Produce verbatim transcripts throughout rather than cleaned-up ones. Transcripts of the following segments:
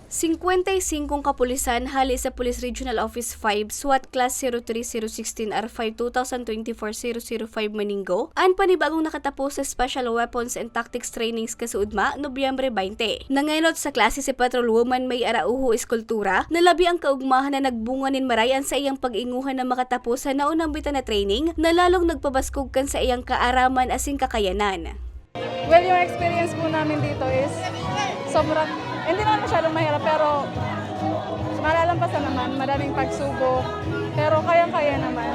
Singkwenta y singkong kapulisan hale sa Police Regional Office five, SWAT Class zero three zero sixteen R five two thousand twenty-four zero zero five Maningo, an panibagong nakatapos sa Special Weapons and Tactics Trainings kasuodma, Nobyembre twenty. Nangenot sa klase si Patrolwoman May Araujo Escultura, na labi ang kaugmahan na nagbunga nin maray an saiyang pag-inguhan na makatapos sa naunang bitan na training na lalong nagpabaskog kan saiyang kaaraman asin kakayanan. Well, yung experience po namin dito is sobrang, hindi naman masyadong mahirap, pero malalampasan naman, madaming pagsubok, pero kayang-kaya naman.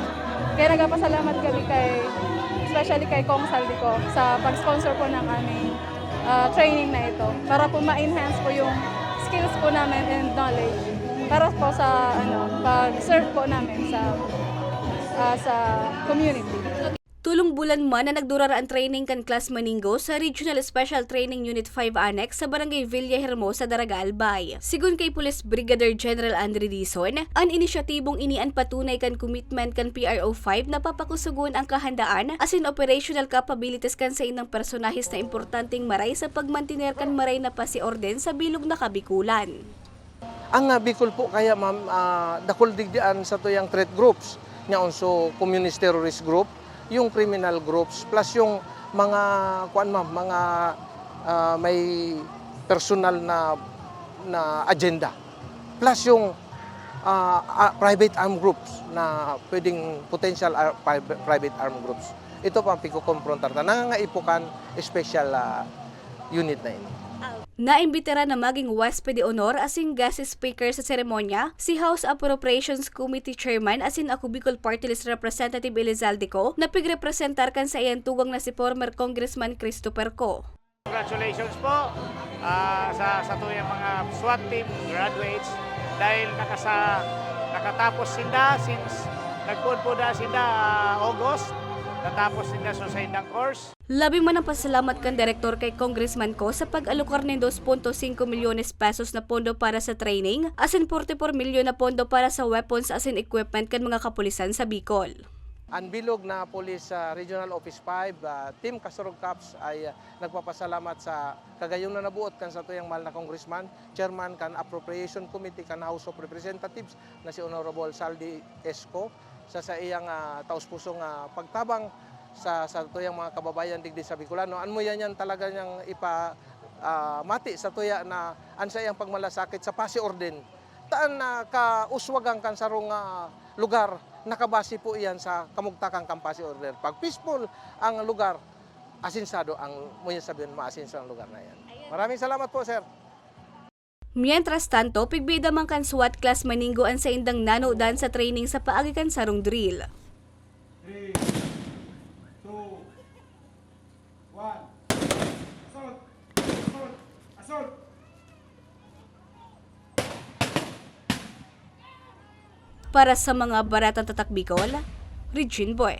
Kaya nagpapasalamat kami kay, especially kay Cong Saldico sa pag-sponsor po ng aming, ah, training na ito para po ma-enhance po yung skills po namin and knowledge para po sa, ano, pag-serve po namin sa, ah, sa community. Tolong bulan man na nagdurar an training kan Class Maningo sa Regional Special Training Unit five Annex sa Barangay Villa Hermosa, Daraga, Albay. Sigon kay Police Brigadier General Andre Dizon, an inisyatibong ini an patunay kan commitment kan P R O five na papakusugon ang kahandaan asin operational capabilities kan saindang personahes na importanteng maray sa pagmantiner kan maray na pasiorden sa bilog na Kabikulan. Ang, ah, Bicol po kaya, ma'am, ah, dakul digdi an satuyang threat groups, yaon so communist terrorist group, yung criminal groups, plus yung mga, kuwan, ma'am, mga, ah, may personal na, na agenda, plus yung, ah, ah, private armed groups na pwedeng potential ar-, private, private armed groups. Ito po ang pagkokomprontar ta, nangangaipukan special, ah, unit na ini. Naimbitaran na magin huwesped de honor asin guest speaker sa seremonya si House Appropriations Committee Chairman asin Ako Bicol Party List Representative Elizalde Co na pigrepresentar kan saiyang tugang na si former Congressman Christopher Co. Congratulations po, ah, sa, sa tuyang mga SWAT team graduates dahil nakasa-, nakatapos sinda since nagpoon po na sinda, ah, August, natapos sinda sa saindang course. Labi man ang pasalamat kan direktor kay Congressman Co sa pag-alokar nin dos punto singko milyones pesos na pondo para sa training, asin forty-four milyon na pondo para sa weapons asin equipment kan mga kapulisan sa Bicol. An bilog na Police, ah, Regional Office five, ah, Team Kasurog Cops ay, ah, nagpapasalamat sa kagayon na nabuot kan satuyang mahal na Congressman, Chairman kan Appropriation Committee kan House of Representatives na si Honorable Saldi Esco sa saiyang, ah, taos-pusong, ah, pagtabang sa, sa satuyang mga kababayan digdi sa Bicolano. An muya niyan talaga niyang ipa-, ah, mati satuya na an saiyang pagmalasakit sa pasiorden. Ta an, ah, kauswagan kan sarong, ah, lugar nakabase po iyan sa kamugtakan kan pasiorden. Pag peaceful ang lugar, asensado ang, muya sabihin, maasenso ang lugar na iyan. Ayun. Maraming salamat po, sir. Mientras tanto, pigbida man kan SWAT Class Maningo an saindang nanodan sa training sa paagi kan sarong drill. Three, two, one. Assault! Assault! Assault! Para sa mga Baratang Tatak Bicol, Regine Boy.